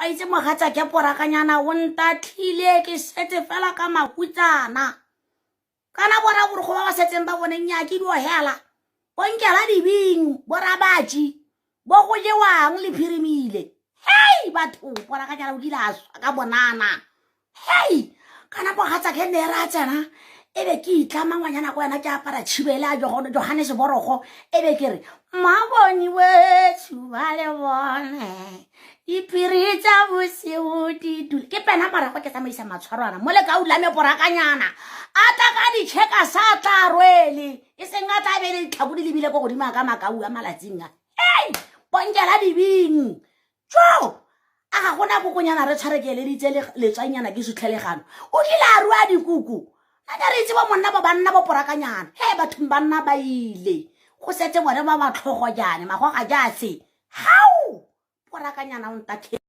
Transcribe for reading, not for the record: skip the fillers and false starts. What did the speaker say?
Wa itse mogatsa ke porakanyana o ntatlhile ke setse fela ka mahutsana. Kana bora borgo ba ba setseng ba bone nnyaa ke dio hela. Bonkela dibing, borabatši, bo go jewang le phirimile. Hei batho, porakanyana o kile a swa ka bonana. Hei, kana mogatsa ke ne ra tsena e be ke itlama ngwanyana ko wena ke apara tšhibele a Johannes Borogo e be ke re mmaboni wetsho ba le bone diphiri tsa bosigo di dule ke pena morago ke tsamaisa matshwarwana mo lekau la meporakanyana a tla ka ditšheka sa tla rwele e seng a tla be le ditlhako di lebile ko godimo a ka makau a malatsing a hei ponkela dibing jo a ga gona kokonyana re tshware ke eleditse letswanyana ke sutlhelegano o kile a rua dikuku na ka re itse bo monna bo banna bo porakanyana he bathong banna ba ile go setse bone ba ba tlhogo jane magoga jase gao porakanyana o ntatlhe.